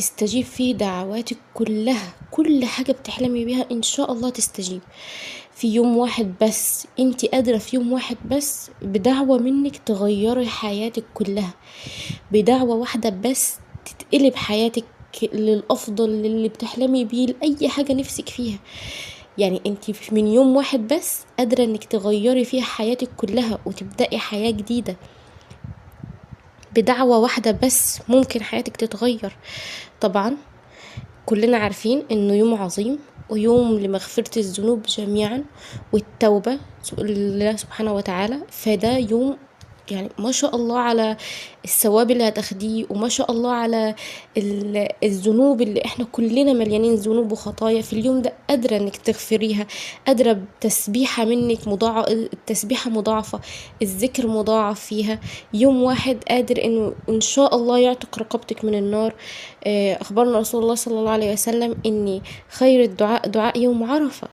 تستجيب فيه دعواتك كلها، كل حاجة بتحلمي بيها إن شاء الله تستجيب في يوم واحد بس. انتي قادرة في يوم واحد بس بدعوة منك تغيري حياتك كلها، بدعوة واحدة بس تتقلب حياتك للأفضل، للي بتحلمي بيه، لأي حاجة نفسك فيها. انتي من يوم واحد بس قادرة انك تغيري فيها حياتك كلها وتبدأي حياة جديدة. بدعوة واحدة بس ممكن حياتك تتغير. طبعا كلنا عارفين انه يوم عظيم ويوم لمغفرة الذنوب جميعا والتوبة لله سبحانه وتعالى، فده يوم ما شاء الله على الثواب اللي هتاخديه، وما شاء الله على الذنوب اللي احنا كلنا مليانين ذنوب وخطايا. في اليوم ده قادرة انك تغفريها، قادرة بتسبيحة منك مضاعفة، التسبيحة مضاعفة، الذكر مضاعف فيها. يوم واحد قادر انه ان شاء الله يعتق رقبتك من النار. اخبرنا رسول الله صلى الله عليه وسلم ان خير الدعاء دعاء يوم عرفة.